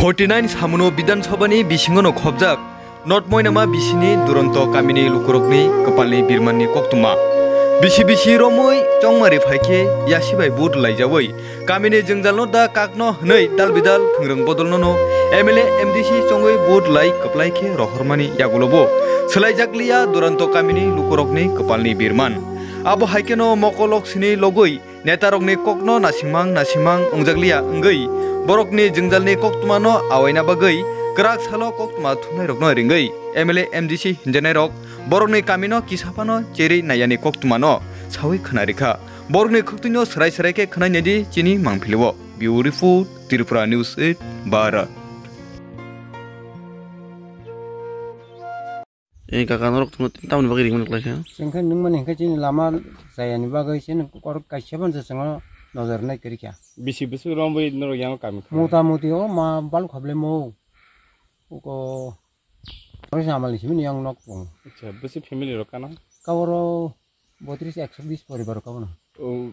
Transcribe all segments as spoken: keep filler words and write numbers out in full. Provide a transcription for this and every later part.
Forty nine samuno Bidhan Sabhani bisingono khobjak North Moinama bisini Duronto kamini lukurokni kwpalni birmanni koktwma. Bisi bisi romwi chongmari phaikhe yasibai vote laijawi kamini jwngjalno da kakno hwnwi dalbidal thwngrwng bodolnono M L A M D C chongwi vote lai kwplai khe rohormani yagulobo swlaijakliya Duronto kamini lukurokni kwpalni birman. Abo haikheno mokolok sini logwi netarokni kokno nasimang nasimang wngjakliya wngwi borokni jwngjalni koktwmano awaina bagwi kwrak salo koktwma thumnairokno ringwi M L A M D C hinjanairok borokni kamino kisa phano cherwi naiyani koktwmano sawi khwnarikha. Borokni khwktwino swrai swrai khe khwnai naidi chini mangphilio. Bureau Report, Tripura News eight, Bharat. Ei kaka norok tamo tamoni bagwi ringmani kwlai kha. Chwng khe nungmani hinkhe chini lama chayani bagwi chini korok kaisa phano chwngno nojor nai kwrwi kha. Bisi bwswk romwi norok yango kami thangwi? Mota moti o ma bal khablemo. Uko ori samali simi yang nok pung. Acha, bwswk family rok kana? Kaboro botris ekso bis poribar rok abono. O,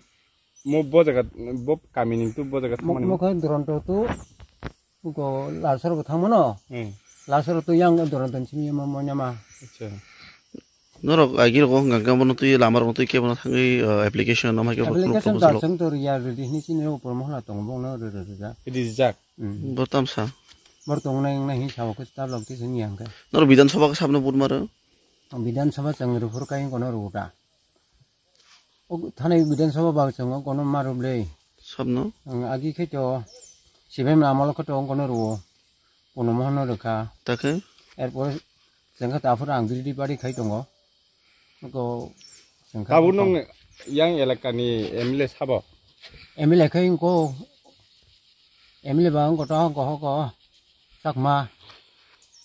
mo bo jaga, bo kamini tu bo jaga thangmani mo? Mo khe Duronto tu, uko Lalsoro bo thangmano. Hmm. Lalsoro tu yang Duronto ni simi mo, mo nyama. Acha. Norok agi rok hwnka hwnka bono twi lama rok twi kebono thangwi, uh, application no ma kebo. Application ta song to ya ridi hini sini ro por mohla tong bong no rida. Rijak. Hmm. Bo tamsa. Bor tong nai nai hin sabo khe ta lok ti sini yang khe. Norok Bidhan Sabha khe sabno vote maro? Bidhan Sabha chwng rwphuru kai kono rwda. O thanai Bidhan Sabha ba chwng kono ma rwblei. Sabno? Ang agi khe to sibem amol khe to kono rwo. Kono mohon rwkha. Takhe? Erpor chwng khe taphuru ang giridi bari khai tongo. Ko chwng khe Tabuk nung yang elakani M L A sabo? M L A khai ko M L A ba ang koto ko ko. Chakma.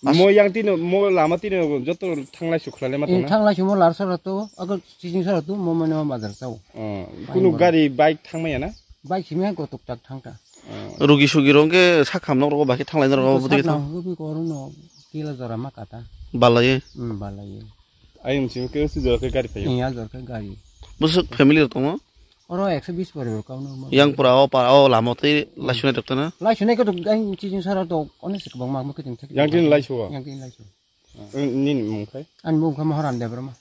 Mo yang tino, mo lama tino joto thanglai sukhlai ma tongna? Thanglai sumo lar sara to, agar sising sara to, mo mane bazar chao. Oh, kunu gari, bike thangmaya na? Bike simi ko tuk tak thangta. Oh. Rugi sugi rong ke sak ham nok rok ba khe thanglai norok bo dikhe thang. Rugi ko rong no tila jora ma kata. Balaye? Hmm, balaye. Ayung simi ke si jora ke gari payo? Iya, jora ke gari. Busuk family rok tongo? Oro ekso bis poribar kauno ma. Yang pura o pa o lama tei laisunai tok tana? Laisunai ko to ang chiching sara to onek se kwbangma ma kiting thek. Yang tin laisu o? Yang tin laisu. Nin mung khai? Ani mung kha Maharan Debbarma.